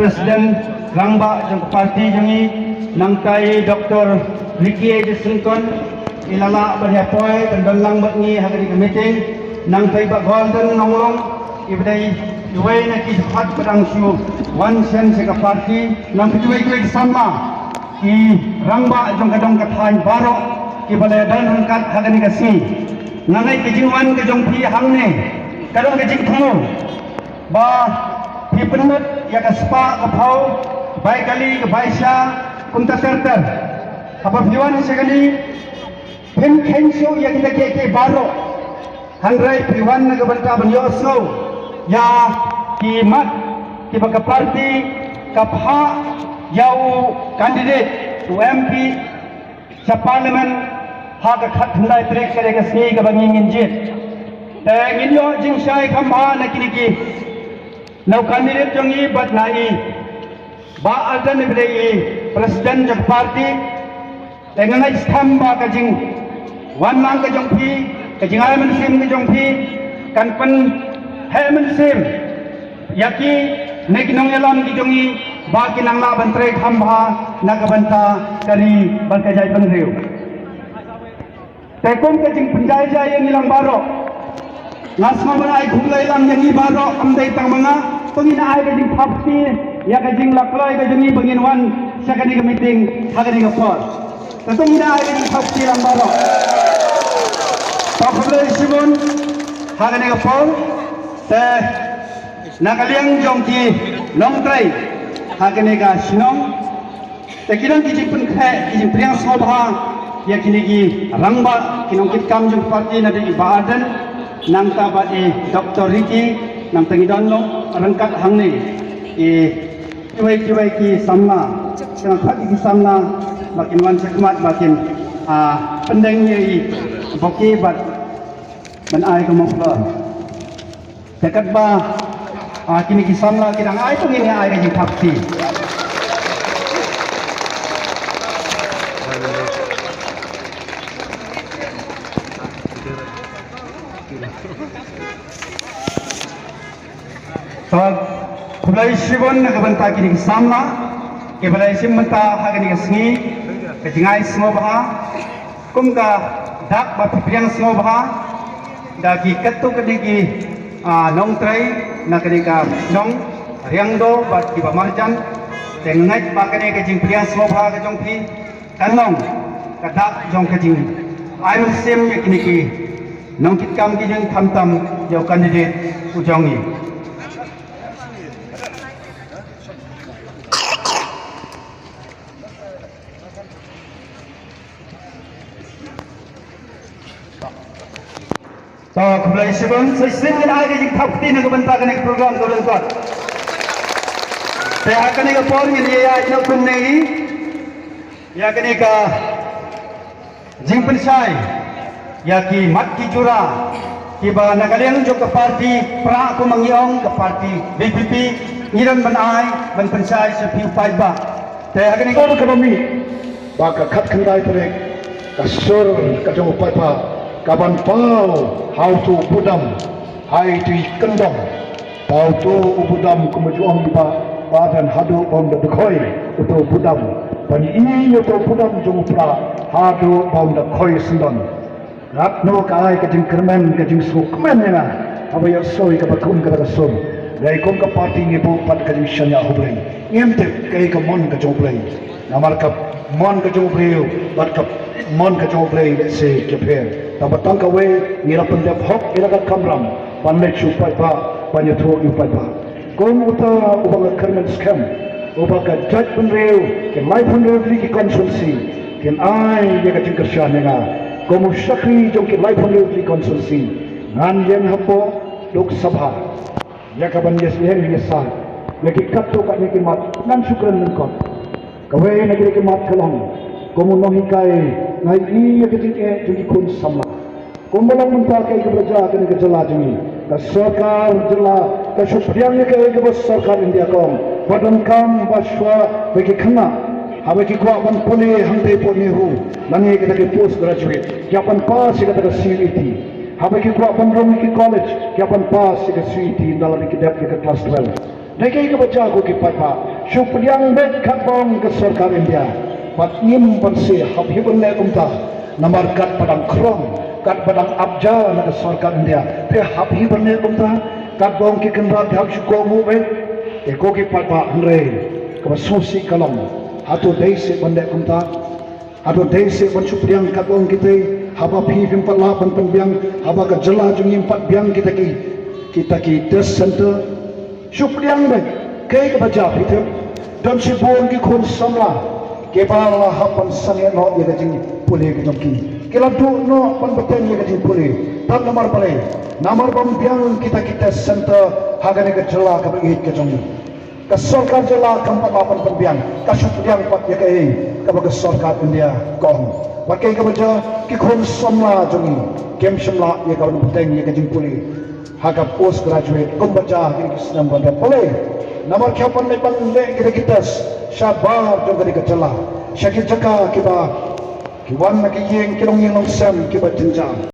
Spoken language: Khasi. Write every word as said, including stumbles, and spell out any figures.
President rangbah jong ka party jong ngi, nangta i Doctor Ricky A J Syngkon, i la lah ban ïa poi ban don lang bad ngi ha kane ka meeting, nangta i Bah Golden Nonglong, i ba dei iwei na ki shakhmat ba dang shu wan shen sha ka party, nangta kiwei kiwei ki samla, ki rangbah jong ka dong ka thaiñ baroh, ki ba la don ryngkat ha kane ka sngi. Nga ngeit ka jingwan ka jong phi hangne ka don ka jingthmu ba phi pynmut ïa ka spah ka phew, bai kali ka bai sha, kumta ter ter. Haba phi wan sha kane phin kheiñ shuh ïa kita kiei kiei baroh. Hynrei phi wan na ka bynta ban ïohsngew ïa ki mat kiba ka party ka phah ïa u candidate u M P sha Parliament ha ka khatkhyndai tarik, ka dei ka sngi kaba ngi ngin jied. Te ngin ïoh jingshai kham bha na kine ki, na u candidate jong ngi bad na i Bah Ardent i ba dei i President jong ka party. Te nga ngeit skhem ba ka jingwan lang ka jong phi, ka jingai mynsiem ka jong phi kan pynheh mynsiem ïa ki ne ki nongïalam ki jong ngi ba kin nang lah ban trei kham bha na ka bynta ka ri bad ka jaitbynriew. Te kum ka jingpynjai jai ïa ngi lang baroh, nga sngewbha ban ai khublei lang ïa ngi baroh, kam dei tang ma nga. To ngin ai ka jingthap kti ïa ka jinglakloi ka jong ngi ba ngin wan sha kane ka meeting ha kane ka por. Te to ngin ai ka jingthap kti lang baroh. To khublei shibun ha kane ka por. Te na ka liang jong ki nongtrei ha kane ka shnong, te ki don ki jingpynkhreh, ki jingpdiang sngewbha ïa kine ki rangbah, ki nongkitkam jong ka party, na dei i Bah Ardent, nangta bad i Doctor Ricky, nangta ngi don long ryngkat hangne i kiwei kiwei ki samla, ki nongkitkam ki samla, ba kin wan shakhmat ba kin, ah, pyndeng ïa i bouquet bad ban ai ka muffler. Te katba, ah, kine ki samla ki dang ai, to ngin ïa ai ka jingthap kti. To khublei shibun na ka bynta kine ki samla kiba la shim bynta ha kane ka sngi, ka jingai sngewbha. Kum ka dak ba phi pdiang sngewbha da ki katto katne ki, ah, nongtrei na kane ka shnong Riangdo bad kiba marjan. Te nga ngeit ba kane ka jingpdiang sngewbha ka jong phi kan long ka dak jong ka jingai mynsiem ïa kine ki nongkitkam ki jong, khamtam ïa u candidate u jong ngi. To khublei shibun, sa shisien ngin ai ka jingthap kti na ka bynta kane ka program ka lyngkot. Te ha kane ka por ngin ïa ïaid noh kumne hi ïa kane ka jingpynshai ïa ki mat ki jura kiba na ka liang jong ka party, pra kumba ngi ong ka party V P P, ngi don ban ai ban pynshai sha phi u paidbah. Te ha kane ka por kaba mih ba ka khatkhyndai tarik, ka sur ka jong u paidbah ka ban paw ha uto u budam, ha ito i kyndong. Paw uto u budam kumba ju ong i Bah Ardent, haduh ba un da dkhoi uto u budam, ban i ïa uto u budam jong u pra haduh ba un da khoi syndon. Katno ka ai ka jingkyrmen, ka jingsngewkmen ïa nga haba ïohsngew ïa kaba khun kata ka sur. Dei kum ka party ngi buh pat ka jingshaniah ha U Blei. Ngim tip kaei ka mon ka jong U Blei. Namar ka mon ka jong U Blei bad ka mon ka jong U Blei lehse ki pher. Tang ba tang kawei ngi la pyndep hok ïa la ka kamram ban leit sha u paidbah, ban ïathuh ïa u paidbah. Kum uta uba nga kyrmen skhem, uba ka jaitbynriew, ki laiphew hynriew tylli ki constituency kin ai ïa ka jingkyrshan ïa nga kum u shakri jong ki laiphew hynriew tylli ki constituency. Ngan ïeng hapoh Lok Sabha ïa ka ban ïasyriem ïasah ïa ki katto katne ki mat, ngan shu kren lyngkot. Kawei na ki mat ka long, kum u nonghikai nga ïohi ïa ka jingeh jong ki khun samla. Kumba long mynta kaei kaba jia ha kane ka jylla jong ngi, ka sorkar jylla ka shu pdiang ïa kaei kaba sorkar India ka ong, ba donkam ba shuwa ba ki khynnah haba ki kwah ban pule hangtei hapoh NEHU lane kita ki post graduate, ki hap ban pass ïa kata ka C U E T. Haba ki kwah ban rung ïa ki college, ki hap ban pass ïa ka C U E T ynda la ki dep ïa ka klas twelve. Dei kaei kaba jia ko ki paidbah, shu pdiang beit katba ong ka sorkar India. Bad ngim banse hap hi ban leh kumta. Namar katba dang khrong, katba dang ap ja na ka sorkar India, te hap hi ban leh kumta. Katba ong ki kynrad te hap shu kohnguh beit. Te ko ki paidbah, hynrei kaba sngewsih ka long, hato dei seh ban leh kumta? Hato dei seh ban shu pdiang katba ong kitei, haba phi phim pat lah ban pynbiang, haba ka jylla jong ngi ym pat biang kita ki, kita ki test center? Shu pdiang beit. Kaei kaba jia phi tip, don shibun ki khun samla kiba la hap ban sangeh noh ïa ka jingpule ka jong ki. Ki la duh noh ban bteng ïa ka jingpule. Tang namar balei? Namar bym biang kita ki test center ha kane ka jylla kaba ïeit ka jong ngi. Ka sorkar jylla kam pat lah ban pynbiang, ka shu pdiang pat ïa kaei kaba ka sorkar India ka ong. Bad kaei kaba jia, ki khun samla jong ngi kim shym lah ïa ka ban bteng ïa ka jingpule ha ka post graduate kumba jia ha kine ki snem ba dep. Balei? Namar ki hap ban leit ban leh kita ki test shabar jong kane ka jylla, sha ki jaka kiba ki wan na ki ïing ki long ïing long sem kiba jynjar.